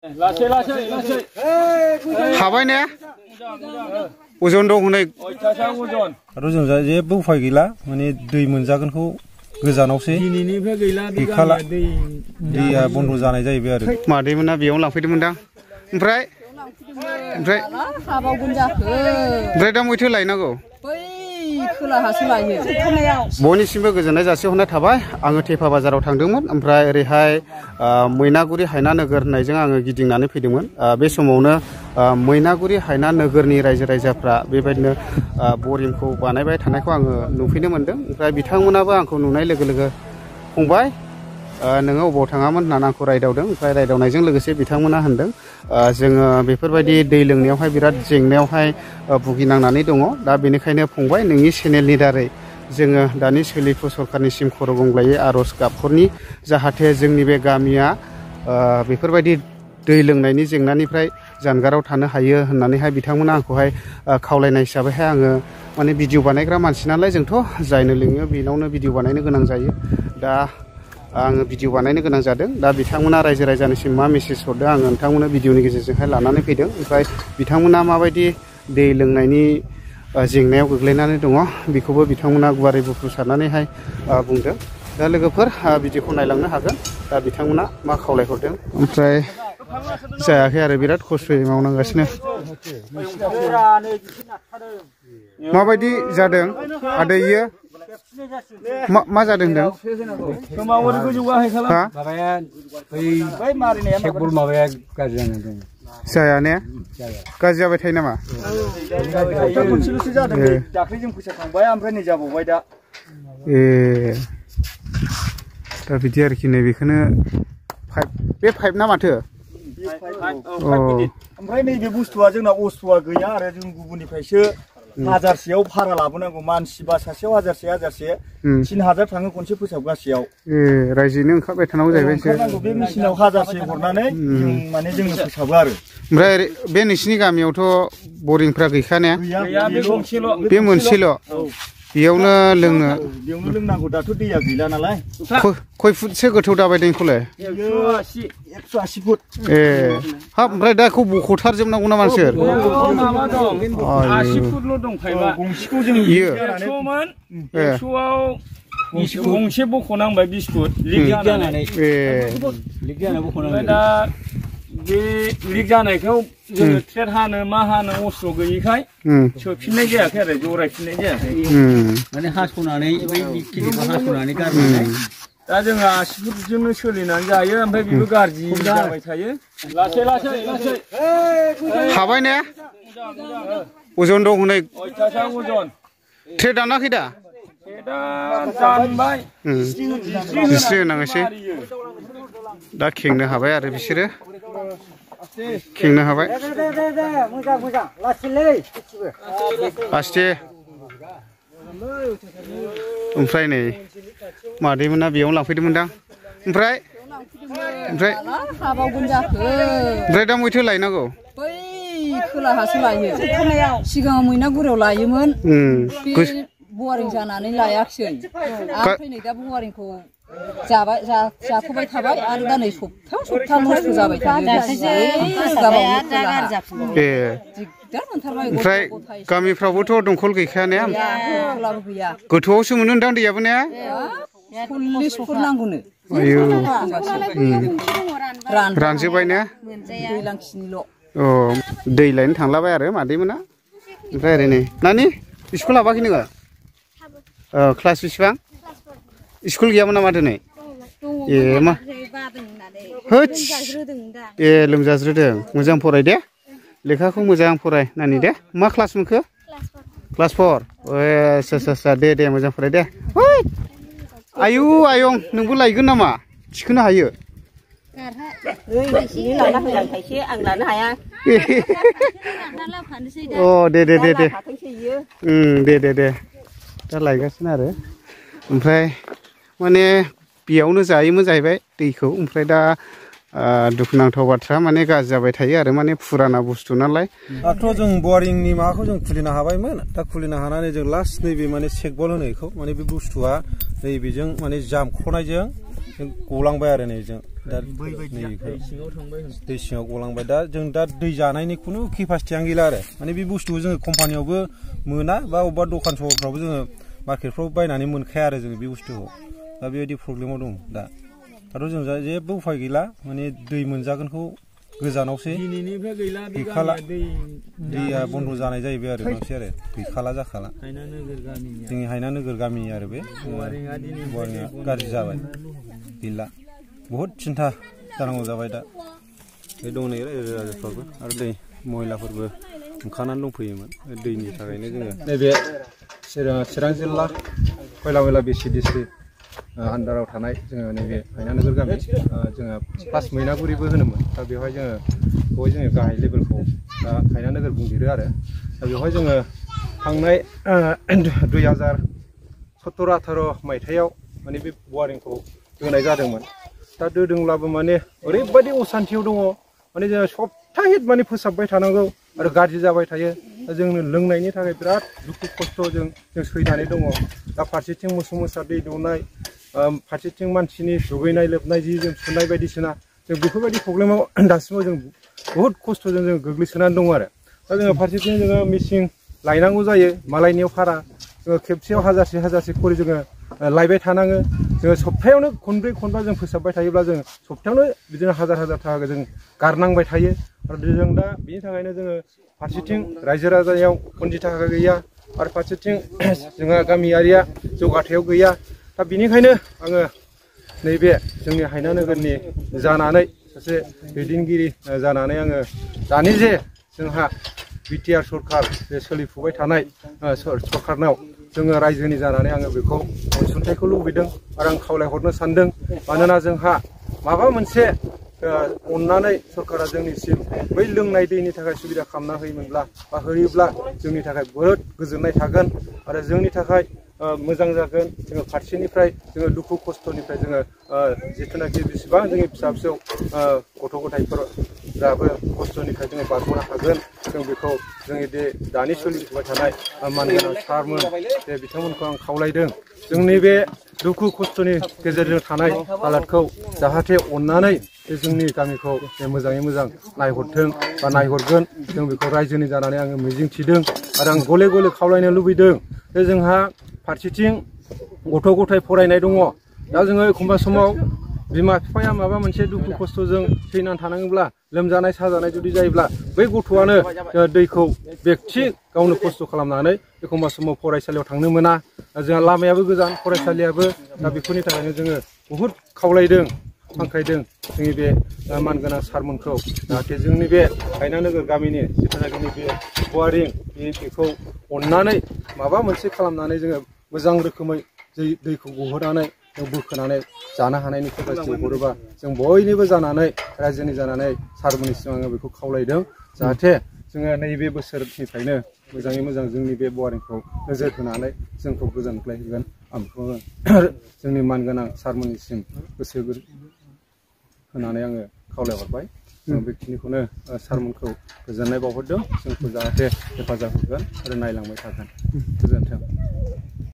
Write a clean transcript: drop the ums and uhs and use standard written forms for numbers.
हाबाय ने अजन दं हनै आरो जों जेबो उफाय गैला माने दै मोनजागोनखौ गोजानावसो गैखाला दैया बन्द जानाय जाहैबाय आरो मादैमोना बेयावनो लांफैदोंमोनदां ओमफ्राय दा मैथो लायनांगौ बयनिसिमबो गोजोननाय जासिहरनाय थाबाय आङो थेफा बाजाराव थांदोंमोन ओमफ्राय ओरैहाय मैनागुरि हायना नोगोर होननायजों आङो गिदिंनानै फैदोंमोन बे समावनो मैनागुरि हायना नोगोरनि रायजो राजाफ्रा बेबायदिनो बरिंखौ बानायबाय थानायखौ आङो नुफैनो मोनदों ओमफ्राय बिथांमोनाबो आंखौ नुनाय लोगो लोगो फंबाय नोङो अबाव थाङामोन होननानै आंखौ रायदावदों ओमफ्राय रायदावनायजों लोगोसे बिथांमोना होनदों जोङो बेफोरबायदि दै लोंनायावहाय बिराद जेंनायावहाय भुगिनांनानै दङ दा बेनिखायनो फंबाय नोंनि चेनेलनि दारै जोङो दानि सोलिफु सरखारनिसिम खर' गंग्लायै आर'ज गाबहरनि जाहाथे जोंनि बे गामिया बेफोरबायदि दै लोंनायनि जेंनानिफ्राय जानगाराव थानो हायो होननानैहाय बिथांमोना आंखौहाय खावलायनाय हिसाबैहाय आङो माने भिडिअ बानायग्रा मानसि नालाय जोंथ' जायनो लिङो बेनावनो भिडिअ बानायनो गोनां जायो दा आङो भिडिअ बानायनो गोनां जादों दा बिथांमोना रायजो राजानिसिम मा मेसेज हरदों आङो नोंथांमोननो भिडिअनि गेजेरजोंहाय लानानै फैदों ओमफ्राय बिथांमोना माबायदि दै लोंनायनि जेंनायाव गोग्लैनानै दङ बेखौबो बिथांमोना गुवारै बुफ्रुसारनानैहाय बुंदों दा लोगोफोर भिडिअखौ नायलांनो हागोन दा बिथांमोना मा खावलायहरदों ओमफ्राय जायाखै आरो बिराद खस्थ'यै मावनांगासिनो माबायदि जादों आदै इयो मा जादों होनदों जाया ने गाज्रि जाबाय थायो नामा दाख्लैजों फैसा थांबाय ओमफ्राय नै जाबावबाय दा दा बिदि आरोखि नै बेखौनो बे पाइप ना माथो ओमफ्राय नैबे बुस्थुआ जोंना अस्थ'आ गैया आरो जों गुबुननिफ्रायसो हाजारसेयाव भारा लाबोनांगौ मानसि बा सासेयाव हाजारसे 3000 थाङो खनसे फोसाबगासेयाव रायजोनो ओंखारबाय थानांगौ जाहैबाय बे मेसिनाव हाजारसे हरनानै जों माने जोंनो फोसाबो आरो ओमफ्राय बे नोंसिनि गामियावथ' बरिंफ्रा गैखानाया बे मोनसेल' बेयावनो लोंनांगौ दाथ' दैया गैला नालाय खय फुटसो गोथौ दाबायदोंखौलाय 180 फुट हाब ओमफ्राय दा बेखौ बख'थारजोबनांगौ नामा नोंसोर 80 फुटल' दंखायोबा गंसेखौ जों 100मोन 100आव गंसे बख'नांबाय 20 फुट लिक जानानै बख'नांबाय दा बे लिक जानायखौ जोङो ट्रेड हानो मा हानो अस्त्र गैयिखाय सोफिननाय जायाखै आरो जरायफिननाय जायाखै माने हास'नानै बै लिकखिनिखौ हास'नानै गारनानै दा जोङो 80 फुटजोंनो सोलिनानै जायो ओमफ्राय बेबो गाज्रि जाबाय थायो लासै हाबाय ने अजन दं हनै अजन ट्रेड दानाखै दा दानबाय जिस्रि होनाङैसै दा खेंनो हाबाय आरो बिसोरो खेंनो हाबाय आस्थे ओमफ्राय नै मादैमोना बेयावनो लांफैदोंमोनदां ओमफ्राय दा मैथो लायनांगौ खोलाहासो लायो सिगाङाव मैनागुरियाव लायोमोन बवारिं जानानै लायाखिसै ओमफ्राय नै दा बवारिंखौ जाफुबाय थाबाय आरो दा नै सप्ता नस्थ' जाबाय ओमफ्राय गामिफ्रावबोथ' दंखल गैखाया ने गोथौआवसो मोनो होनदां दैयाबो ने 40 फुट नांगौनो रानजोब्बाय ने दैलांखिनिल' दै लायनो थांलाबाय आरो मादैमोना ओमफ्राय ओरै नै नानि स्कुल हाबाखै नोङो क्लास बेसेबां स्कुल गैयामोन नामा दिनै मा लोमजाज्रोदों मोजां फराय दे लेखाखौ मोजां फराय नानि दे मा क्लास मोनखो क्लास 4 दे मोजां फराय दे आयं नोंबो लायगोन नामा थिखोनो हायो दे दा लायगासिनो आरो ओमफ्राय माने बेयावनो जायोमोन जाहैबाय दैखौ ओमफ्राय दा दुखुनांथाव बाथ्रा माने गाज्रि जाबाय थायो आरो माने फुराना बुस्थु नालाय दाथ' जों बरिंनि माबाखौ जों खुलिनो हाबायमोन दा खुलिनो हानानै जों लास्ट नैबे माने चेकबल होनो बेखौ माने बे बुस्थुआ नैबेजों माने जामख'नायजों गलांबाय आरो नैजों दा दै सिङाव गलांबाय दा जों दा दै जानायनि खुनु केपासिटियानो गैला आरो माने बे बुस्थुखौ जोङो कम्पानियावबो मोना बा अबेबा दखान सहरफ्रावबो जोङो मार्केटफ्राव बायनानै मोनखाया आरो जोङो बे बुस्थुखौ दा बेबायदि प्रब्लेमाव दं दाथ' जों जेबो उफाय गैला माने दै मोनजागोनखौ गोजानावसो गैखाला दैया बन्द' जानाय जाहैबाय आरो बांसिन आरो गैखाला जाखाला जोंनि हायना नोगोर गामिनि आरो बे बवारिङा गाज्रि जाबाय गैला बहुद सिन्था जानांगौ जाबाय दा बे दं नै रायजो राजाफ्राबो आरो दै महिलाफोरबो ओंखारनानै दंफैयोमोन दैनि थाखायनो जोङो नैबे चिरां जिल्ला खयला मैला बिसि डिस्ट्रिक्ट आन्दाराव थानाय जोङो नैबे हायना नोगोर गामि जोङो प्लास मैनागुरिबो होनोमोन दा बेवहाय जोङो गाहाय लेभेलखौ दा हायना नोगोर बुंदेरो आरो दा बेवहाय जोङो थांनाय 2017-18 मायथाइयाव माने बे बवारिंखौ दोनाय जादोंमोन दा दोदोंब्लाबो माने ओरैबायदि असान्थियाव दङ माने जोङो सप्ताहे माने फोसाबबाय थानांगौ आरो गाज्रि जाबाय थायो दा जोंनो लोंनायनि थाखाय बिराद दुखु खस्थ' जों सैनानै दङ दा फारसेथिं मोसौ मोसा दै दौनाय फारसेथिं मानसिनि दुगैनाय लोबनाय जि जोम सुनाय बायदिसिना जों बेफोरबायदि प्रब्लेमाव दासिमाव जों बहुद खस्थ'जों जों गोग्लैसोनानै दङ आरो दा जोङो फारसेथिं जोङो मेचिन लायनांगौ जायो मालायनियाव भारा जोङो खेबसेयाव हाजारसे खरि जोङो लायबाय थानाङो जोङो सप्तायावनो खनब्रै खनबा जों फोसाबबाय थायोब्ला जों सप्तायावनो बिदिनो हाजार थाखा जों गारनांबाय थायो आरो जों दा बिनि थाखायनो जोङो फारसेथिं रायजो राजायाव खनजि थाखा गैया आरो फारसेथिं जोंहा गामियारिया जौगाथायाव गैया दा बिनिखायनो आङो नैबे जोंनि हायना नोगोरनि जानानै सासे दैदेनगिरि जानानै आङो दानि जे जोंहा बिटिआर सरकार बे सोलिफुबाय थानाय सरकारनाव जोङो रायजोनि जानानै आङो बेखौ अनसुंथाइखौ लुबैदों आरो आं खावलायहरनो सानदों मानोना जोंहा माबा मोनसे अननानै सरकारा जोंनिसिम बै लोंनाय दैनि थाखाय सुबिदा खालामना होयोमोनब्ला बा होयोब्ला जोंनि थाखाय जोबोद गोजोननाय थागोन आरो जोंनि थाखाय मोजां जागोन जोङो फारसेनिफ्राय जोङो दुखु खस्थ'निफ्राय जोङो जिथुनाखि बेसेबां जोंनि फिसा फिसौ गथ' गथायफोराबो खस्थ'निफ्राय जोङो बारग'नो हागोन जों बेखौ जोंनि बे दानि सोलिफुबाय थानाय मानगोनां सारमोन बे बिथांमोनखौ आं खावलायदों जोंनि बे दुखु खस्थ'नि गेजेरजों थानाय हालादखौ जाहाथे अननानै जोंनि गामिखौ मोजाङै मोजां नायहरथों बा नायहरगोन जों बेखौ रायजोनि जानानै आङो मिजिं थिदों आरो आं गले गले खावलायनो लुबैदों जे जोंहा फारसेथिं गथ' गथाय फरायनाय दङ दा जोङो एखमबा समाव बिमा बिफाया माबा मोनसे दुखु खस्थ'जों सैनानै थानाङोब्ला लोमजानाय साजानाय जुदि जायोब्ला बै गथ'आनो दैखौ बेक्ति गावनो खस्थ' खालामनानै एखमबा समाव फरायसालियाव थांनो मोना जोंहा लामायाबो गोजान फरायसालियाबो दा बेफोरनि थाखायनो जोङो बहुद खावलायदों हांख्रायदों जोंनि बे मानगोनां सारमोनखौ जाहाथे जोंनि बे हायना नोगोर गामिनि जिथुनाखि बे बवारिं बेखौ अननानै माबा मोनसे खालामनानै जोङो मोजां रोखोमै दैखौ गहोनानै जों बोखोनानै जानो हानायनि केपासिटि हरोबा जों बयनिबो जानानै रायजोनि जानानै सारमोननिसिम आङो बेखौ खावलायदों जाहाथे जोङो नैबे बोसोरनिफ्रायनो मोजाङै मोजां जोंनि बे बवारिंखौ नोजोर होनानै जोंखौ गोजोनग्लाय होगोन आं बेखौ जोंनि मानगोनां सारमोननिसिम गोसो होनानै आङो खावलायहरबाय जों बेखिनिखौनो सारमोनखौ गोजोननाय बावहरदों जोंखौ जाहाथे हेफाजाब होगोन आरो नायलांबाय थागोन गोजोन्थों।